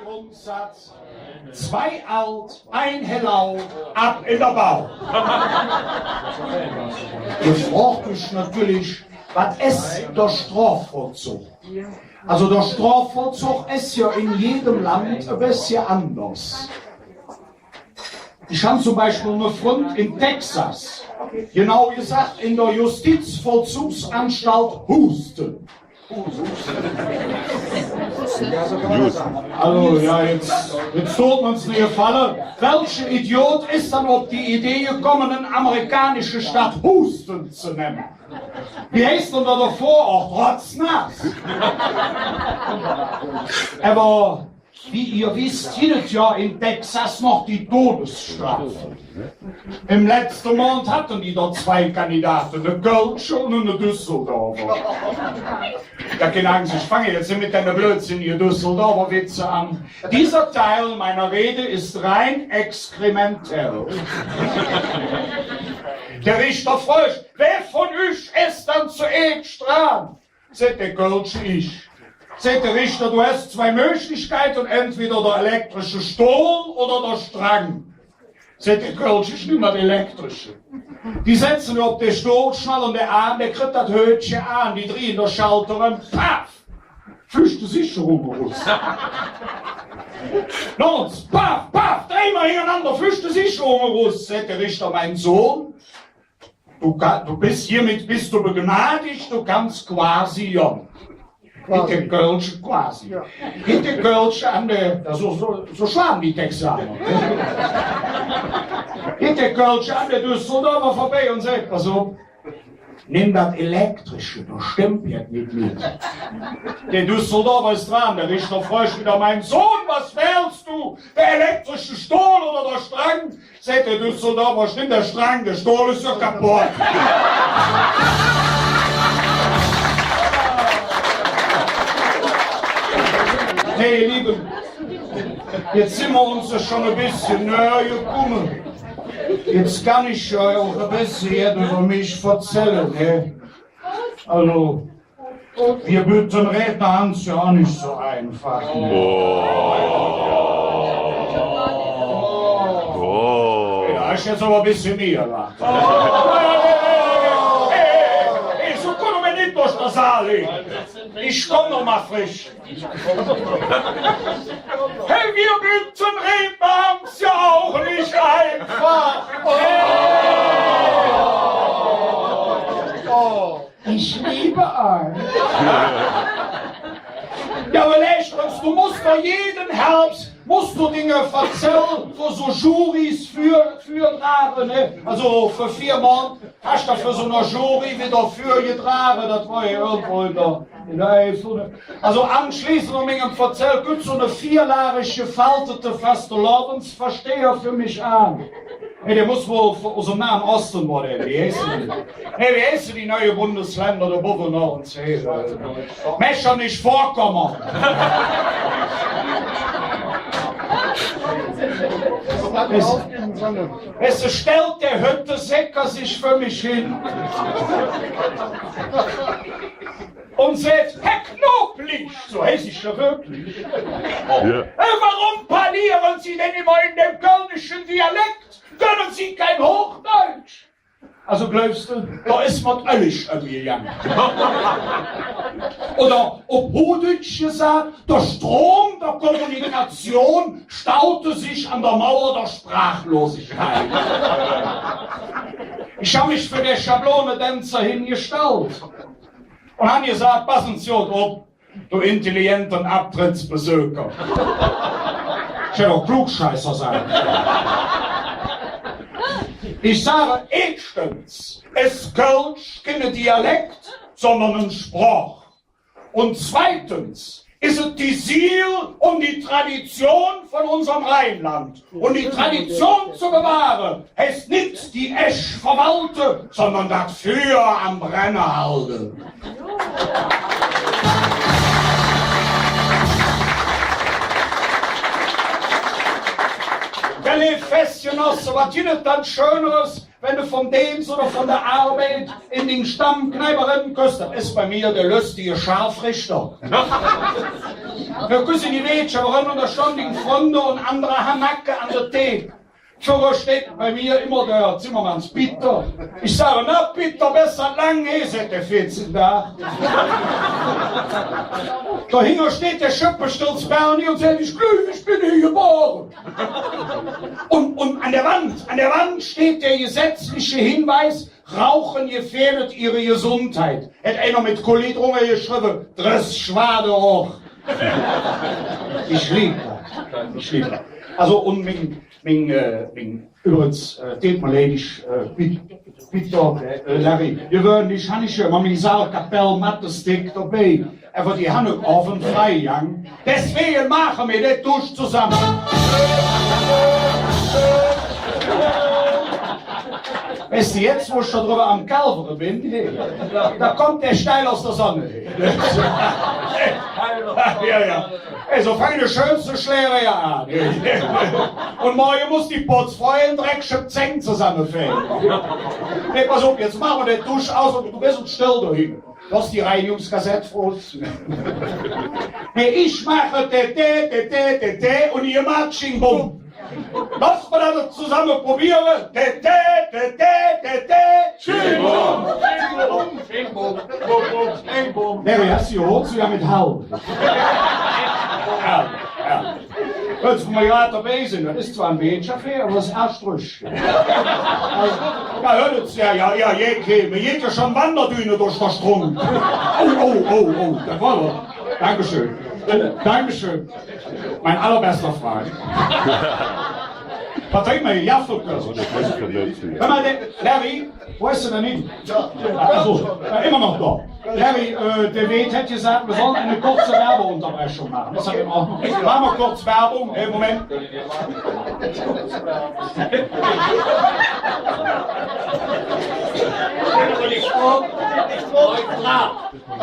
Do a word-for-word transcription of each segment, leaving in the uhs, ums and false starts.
Grundsatz, zwei alt, ein Hellau, ab in der Bau. Jetz frog ich natörlich, wat es der Strofvollzug? Also der Strofvollzug es jo en jedem Land e bessche anders. Ich han zom Beispill ene Fründ en Texas, genau gesaht en der Justizvollzugsanstalt Houston. Also, jo, jetz, jetz dot mer uns ene Gefalle. Welche Idiot es dann op de Idee gekumme, en amerikanische Stadt Houston ze nenne? Wie heiß dann do der Vorort? Rotznass. Ävver wie ehr wesst, gitt et jo en Texas noch de Todesstrof. Em letzte Mond hatte die do zwei Kandidate, ene Kölsche un ene Düsseldorfer. Jo, kein Angs, ich fange jetz nit met dä blödsinnige Düsseldorfer Witze aan. Dieser Teil meiner Rede ist rein exkrementell. Der Richter frög: „Wä vun üch es dann zoeetsch dran?“ Säht dä Kölsche: „Ich.“ Säht der Richter: „Do häs zwei Möglichkeite, entweder der elektrische Stohl oder der Strang.“ Säht dä Kölsche: „Ich nemme dat Elektrische.“ Die setze mer op der Stohlschnall un dä Aam, dä kritt dat Höötche aan, die drihn der Schalter, paff, flüg de Sicherung erus. Noch ens, paff, paff, dreimol hingerenander, flüg de Sicherung erus. Säht der Richter: „Mein Sohn, du ka-, du bist, hiermit bist du begnadigt, du kannst quasi gonn.“ Quasi. Gitt dä Kölsche quasi. Jo. Gitt dä Kölsche an dä, jo, su, su, su schwaabe die Texaner. Gitt dä Kölsche an dä Düsseldorfer vörbei un säht: „Pass op, nemm dat Elektrische, do stemmp jet nit met.“ Dä Düsseldorfer es dran, der Richter frög widder: „Mein Sohn, was wählst du, der elektrische Stohl oder der Strang?“ Säht dä Düsseldorfer: „Ich nemme der Strang, dä Stohl es jo kapodd.“ Hey, ehr Leeve, jetz sin mer uns jo schon e bessche nöher gekumme. Jetz kann ich jo och e bessche jet üvver mich verzälle, ne? Also, Mir Büttenredner han et jo och nit su einfach, ne? Oh. Oh. Jo, ich hätt jetz ävver e bessche mih erwaadt. Hey, hey, hey, su kütt mer nit durch der Saal. Ich kumme noch ens frisch. Hey, mir Büttenredner han et jo och nit einfach. Oh. Ich liebe euch. Jo, ävver leev Fründs, do muss doch jeden Hervs, muss do dinge Verzäll för su Jurys för, vördrage, ne? Also för veer Mond han ich do för su en Jury widder vörgedrage, dat wor jo irgendwo en der, en der Eifel, ne? Also aanschleeßend an mingem Verzäll kütt su ene veerlagig gefaltete Fastelovendsversteher för mich aan. Hey, dä muss wall us dem Nahe Oste wor dä. Wie heiße die? Hey, wie heiße die neue Bundesländer do bovve noch? Hey, äh, Mecklenburg-Vorpommern. Es, es stellt dä Höttesecker sich för mich hin un säht: „Herr Knoblauch“, su heiß ich jo wirklich. Jo. „Äh, warum parlieren Sie denn immer in dem kölnischen Dialekt? Können Sie kein Hochdeutsch?“ Also gläuvs de, do es mer de Öllig ömgegange. Oder op Huhdeutsch gesaht, der Strom der Kommunikation staute sich an der Mauer der Sprachlosigkeit. Ich han mich för dä Schablonedänzer hingestallt un han gesaht: Passen Se god op, do intelligente Abtrittsbesöker. Ich hätt och Klugscheißer sage künne. Ich sage, eetstens es Kölsch keine Dialekt, sondern en Sproch. Un zweitens es et die Siel un die Tradition vun unserem Rheinland. Un die Tradition ze bewahre heiß nit die Esch verwalte, sondern dat Füür am Brenne halde. Jo, leev Festgenosse, wat gitt et dann Schöneres, Wenn do vum Deens oder vun der Arbeid en ding Stammkneip erenn küss, dat es bei mir der löstige Scharfrichter. Do küsse die Mädcher erenn un do stonn ding Fründe un andere Hanacke an der Thek. Vörre steiht bei mir immer der Zimmermanns Pitter. Ich sage: „Na, Pitter, bes de lang hee?“ Säht dä: „Veezehn Dag.“ Dohinger steiht der Schöppesturz Bernie un säht: „Ich gläuv, ich ben hee gebore.“ Un, un an der Wand, an der Wand steiht der gesetzliche Hinweis: „Rauchen gefährdet Ihre Gesundheit.“ Hät einer met Kuli drunger geschrevve: „Dress Schwade hoch.“ Ich lieb dat. Ich lieb dat. Also, un ming, ming, äh, ming, üvvrigens, äh, dät mer leid, äh, Pit-, Pitter, äh, Larry, gewöhnlich han ich jo immer ming Saalkapell, Mattestick dobei. Ävver die han hügg Ovend Freigang. Deswäge maache mer dä Tusch zesamme. Weiß de, jetz, wo ich do drüvver am Kalvere ben, hey, do kütt dä steil us der Sonn, hey. Jo, jo. Hey, su fange de schönste Schläger jo aan, hey. Un morge muss die Potzfrau en Dreckschöpp Zäng zesammefäge. Hey, pass op, jetz maache mer dä Tusch us un do bes stell dohin. Do es die Reinigungskassett för uns. Nee, ich maache Tätä, Tätä, Tätä un ehr maacht Tsching Bum. Loss mer dat zesamme probiere. Tätä, Tätä, Tätä. Tsching Bum. Tsching Bum. Tsching Bum. Bum, bum. Tsching Bum. Nee, do häs die Hoze jo met Hall. Jo, jo. Hürt mer grad dobei sin, dat es zwor e Mädche, ävver dat es ärg drüg. Jo, hürt, jo, jo, jo, geiht, geiht, mer geiht jo schon Wanderdüne durch der Strump. Oh, oh, oh, oh, dat wor doch. Dankeschön. Dankeschön. Mein allerbester Freund. Verzeih mer, jo, Frau Köster. Hür ens, Larry, wo es dä dann hin? Ach su, jo, immer noch do. Larry, äh, der Wirt hät gesaht, mer sollen en kurze Werbeunterbrechung maache. Es dat en Ordnung? Maache mer kurz Werbung. Hey, Moment.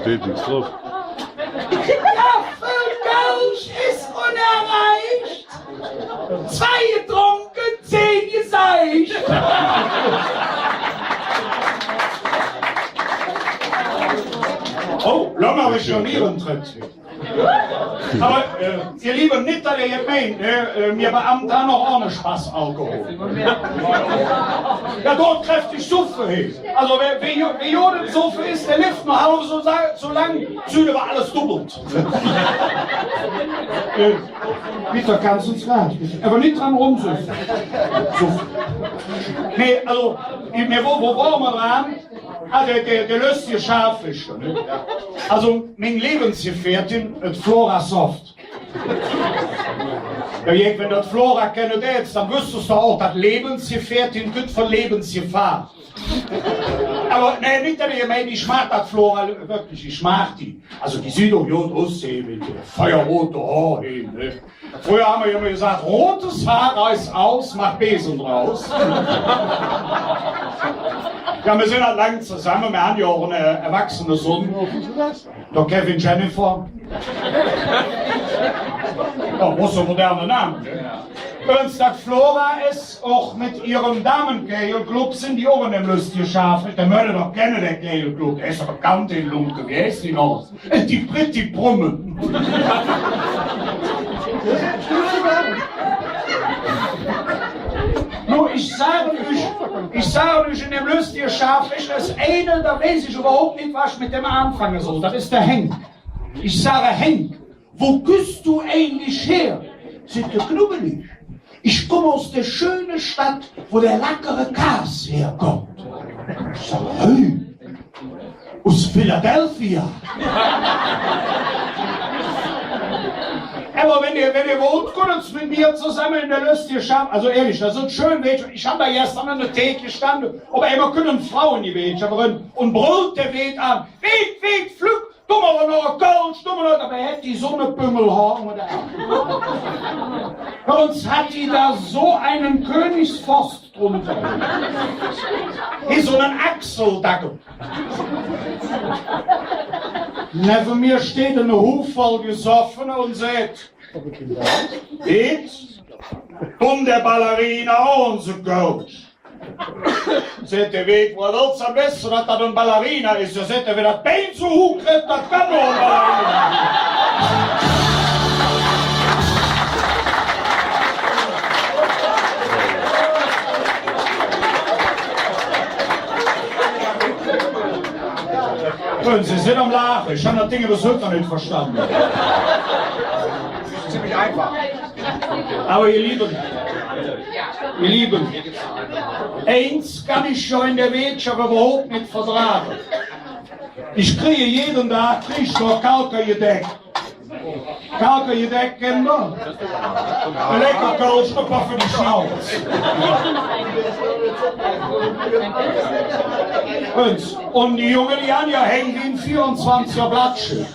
Steiht nix drop. Affe Kölsch es unerreicht. Zwei getrunke, zehn geseicht. Oh, langer Recherchiertritt. Ävver, äh, ehr Leeve, nit, dat ehr jet meint, ne? Äh, mir Beamte han noch ohne Spass Alkohol. Jo, dot kräftig suffe, hey. Also, wä, wä, wä god em Suffe es, dä levt noch halv su sa-, su lang, süht ävver alles dubbelt. Äh, bitte, kanns uns grad, ävver nit dran rumsuffe. Suffe. Nee, also, mir, wo, wo wore mer dran? Ah, dä, dä, dä löstige Scharfrichter, ne? Also, ming Levvensgefährtin, et Flora Soft. Jo, Jec, wenn do et Flora kenne dääts, dann wöss do doch och, dat Levvensgefährtin kütt vun Levvensgefahr. Ävver, nä, nit, dat ehr meint, ich mag dat Flora, wirklich, ich mag die. Also, die süht doch god us, he, met de feierrote Hoor, he, ne? Fröher han mer jo immer gesaht, rotes Haar reiß aus, mach Besen draus. Jo, mer sin ald lang zesamme, mer han jo och ene, äh, erwachsene Sonn. Der Kevin Jennifer. Jo, muss e moderne Name, ne? Üvvrigens, dat Flora es och met ehrem Damekegelclub sin die och en däm löstige Scharfrichter. Dä mööt ehr doch kenne, dä Kegelclub. Dä es doch bekannt en Lunke. Wie heiß dä noch? Die Pretty Prumme. Nu, ich sage üch, ich sage üch, en däm löstige Scharfrichter es einer, do weiß ich üvverhaup nit, wat ich met däm aanfange soll. Dat es der Henk. Ich sage: „Henk, wo küss do eigentlich her?“ Säht dä: „Knubbelig, ich kumme us der schöne Stadt, wo der lackere Kas herkummt.“ Ich sage: „Hey, us Philadelphia?“ Ävver wann ehr, wann ehr wollt, kütt ehr met mir zesamme en dä löstige Scharf-, also ihrlich, dat es schön, weetst do, ich han do gester en der Thek gestande, op eimol kütt en Frauegebeetsche eren un bröllt der Wirt aan: „Wirt, Wirt, flöck, dun mer noch e Kölsch, dun mer noch“, däbei hät die su ene Pümmelhoor, oder? Bei uns hät die do su ene Königsforst drunter. Wie su ene Achseldackel. Nevven mir steiht ene Huff voll Gesoffene un säht: „Iht, dun der Ballerina unse Kölsch.“ Säht dä Wirt: Woher wällt ehr dann wesse, dat dat en Ballerina es? Jo, säht hä, wä dat Bein su huh kritt, dat kann nor en Ballerina. Un Se sin am Laache. Ich han dat Ding üvver hügg noch nit verstande. Ziemlich einfach. Ävver ehr Liebe, ehr Liebe, eins kann ich jo en der Weetschaff üvverhaup nit verdrage. Ich krige jeden Dag, krige ich doch Kalkergedeck. Kalkergedeck, kennt ehr? E lecker Kölsch, e paar för de Schnauz. Un, un die Junge, die han jo Häng wie en vierunzwanziger Blattsche.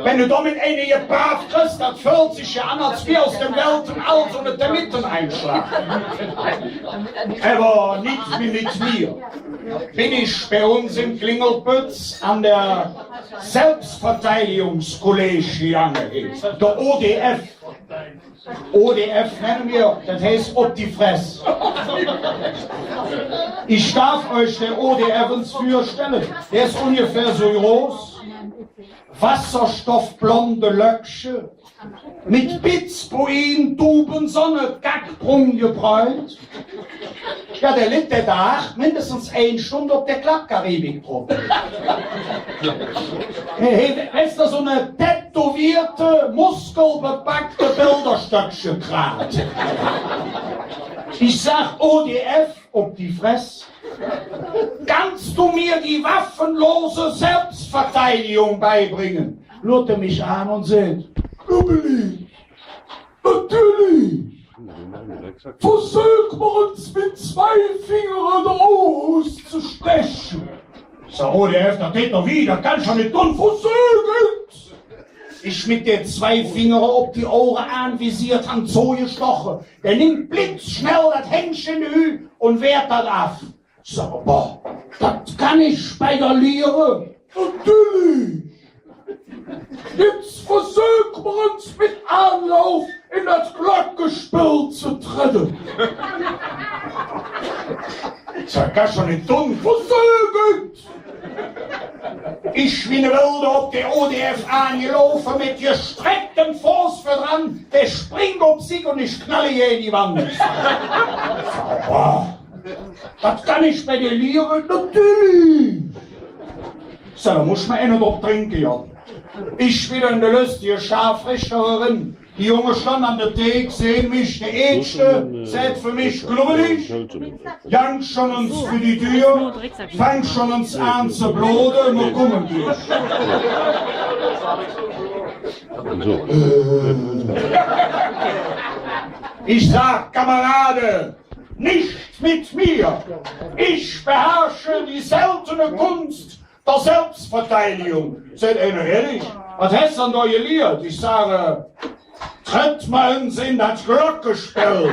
Wann do domet eine gepaff kriss, dat föhlt sich jo aan, als wör us dem Weltall su en Termit eingeschlage. Ävver nit wie met mir. Bin ich bei uns em Klingelpütz an der Selbstverteidigungskolleg gegange, der O D F. O D F nenne mer, dat heiß op die Fress. Ich darf üch der O D F ens vürstelle. Dä es ungefähr su groß. Wasserstoffblonde Löckche, met Bitzboin, Dubensonne, Gackbrung gebräunt. Jo, dä litt der Dag mindestens en Stund op der Klappkaribik drop. Hey, hey, wesst ehr, su en tätowierte, muskelbepackte Bilderstöckche-Krat. Ich sag: O D F, op die Fress. Kannst du mir die waffenlose Selbstverteidigung beibringen? Luurt hä mich aan un säht: Nubbeli, natürlich. Versök mer ens met zwei Fingere de Auge uszesteche. Sag: O D F, dat deit doch wih, dat kanns de doch nit dun. Versök ens. Ich met de zwei Fingere op die Auge aanvisiert, han zogestoche. Dä nimmp blitzschnell dat Hängche en de Hüh un wehrt dat av. Sag: Ävver dat kann ich bei der Liere. Natürlich. Jetz versök mer ens met Aanlauf en dat Glöckespill ze tredde. Dat kanns de doch nit dun. Versök ens. Ich wie en Wilde op der O D F aangelaufe, met gestrecktem Foß vördran, dä springk op sich un ich knalle gäge die Wand. Sag: Boah, dat kann ich bei der Liere? Natürlich. Sag: Do muss mer eine drop drinke, jo. Ich widder en de löstige Scharfrichter eren. Die Junge stonn an der Thek, sinn mich, dä Eetste säht för mich: Knubbelig, jank schon ens för die Dür, fang schon ens aan ze blode, mer kumme glich. Ich sag: Kamerade, nicht mit mir! Ich beherrsche die seltene Kunst der Selbstverteidigung. Säht einer: Ehrlich? Wat häs de dann do geliert? Ich sage: Tritt mer ens en dat Glöckespill.